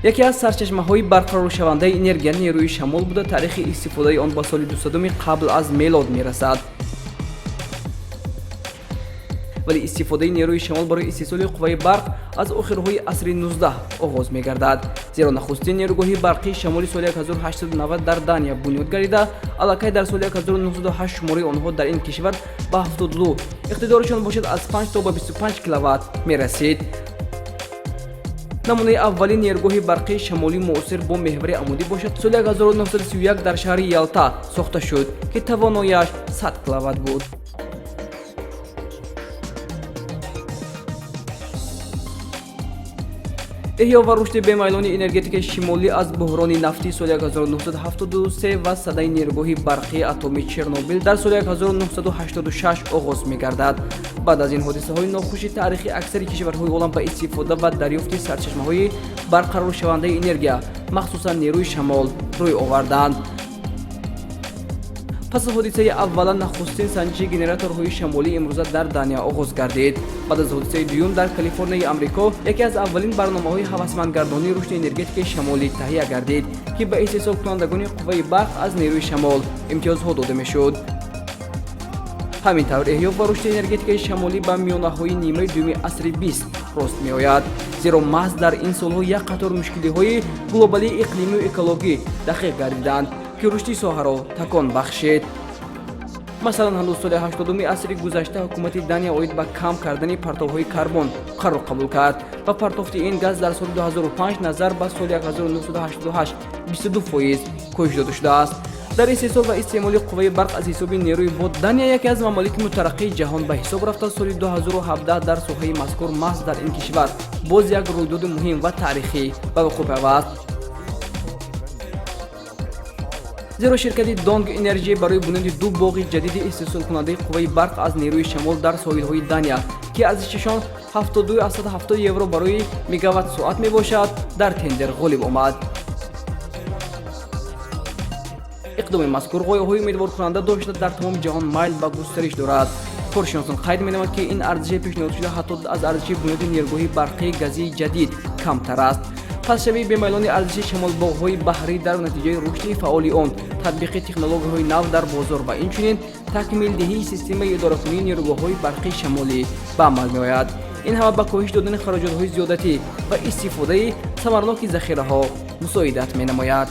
Яке аз сарчашмаҳои барқароршавандаи энергия нерӯи шамол буда, таърихи истифодаи он ба соли 200 қабл аз мелод мерасад. Вале истифодаи нерӯи шамол барои истеҳсоли қувваи барқ аз охирҳои асри 19 оғоз мегардад, зеро нахустин нерӯгоҳи барқии шамоли соли 1890 дар Дания бунёд гардида, аллакай дар соли 1908 шумораи онҳо дар ин кишвар ба 72, иқтидорашон бошад аз 5 то ба 25 киловатт мерасид. Намунаи аввалин нерӯгоҳи барқии шамолии муосир бо меҳвари амудӣ бошад, соли 1931 дар шаҳри Ялта сохта шуд, ки тавонояш 100 киловатт буд. Эҳё ва рушди бемайлони энергетикаи шимолӣ аз буҳрони нафтии соли 1973 ва садаи нерӯгоҳи барқии атомии Чернобил дар соли 1986 оғоз мегардад. Баъд аз ин ҳодисаҳои нохуши таърихӣ аксари кишварҳои олам ба истифода ва дарёфти сарчашмаҳои барқароршавандаи энергия, махсусан нерӯи шамол, рӯй оварданд. Пас аз ҳодисаи аввала нахустин санҷиши генераторҳои шамолӣ имрӯза дар Дания оғоз гардид. Баъд аз ҳодисаи дуюм дар Калифорнияи Амрико яке аз аввалин барномаҳои ҳавасмандгардонии рушди энергетикаи шамолӣ таҳия гардид, ки ба истеҳсолкунандагони қувваи барқ аз нерӯи шамол имтиёзҳо дода мешуд. Ҳамин тавр, эҳё ва рушди энергетикаи шамолӣ ба миёнаҳои нимаи дуюми асри бист рост меояд, зеро маҳз дар ин солҳо як қатор мушкилиҳои глобалии иқлимию экологӣ дақиқ гардиданд, ки рушди соҳаро такон бахшид. Масалан, ҳанӯз соли 80-уми асри гузашта ҳукумати Дания оид ба кам кардани партовҳои карбон қарор қабул кард ва партофти ин газ дар соли 2005 назар ба соли 1988 22% коҳиш дода шудааст. Дар истеҳсол ва истеъмоли қувваи барқ аз ҳисоби нерӯи бод Дания яке аз мамолики мутараққии ҷаҳон ба ҳисоб рафта, соли 2017 дар соҳаи мазкур маҳз дар ин кишвар боз як рӯйдоди муҳим ва таърихӣ ба вуқӯъ пайваст, зеро ширкати Донг Энерҷи барои бунёди ду боғи ҷадиди истеҳсолкунандаи қувваи барқ аз нерӯи шамол дар соҳилҳои Дания, ки арзишашон 72,70 евро барои мегаватт-соат мебошад, дар тендер ғолиб омад. Иқдоми мазкур ғояҳои умедворкунанда дошта, дар тамоми ҷаҳон майл ба густариш дорад. Коршиносон қайд менамояд, ки ин арзиши пешниҳодшуда ҳатто аз арзиши бунёди нерӯгоҳи барқии газии ҷадид камтар аст. Пасшавии бемайлони арзиши шамолбоғҳои баҳрӣ дар натиҷаи рушди фаъоли он, татбиқи технологияҳои нав дар бозор ва инчунин такмилдиҳии системаи идоракунии нерӯгоҳҳои барқии шамолӣ ба амал меояд. Ин ҳама ба коҳиш додани хароҷотҳои зиёдатӣ ва истифодаи самарноки захираҳо мусоидат менамояд.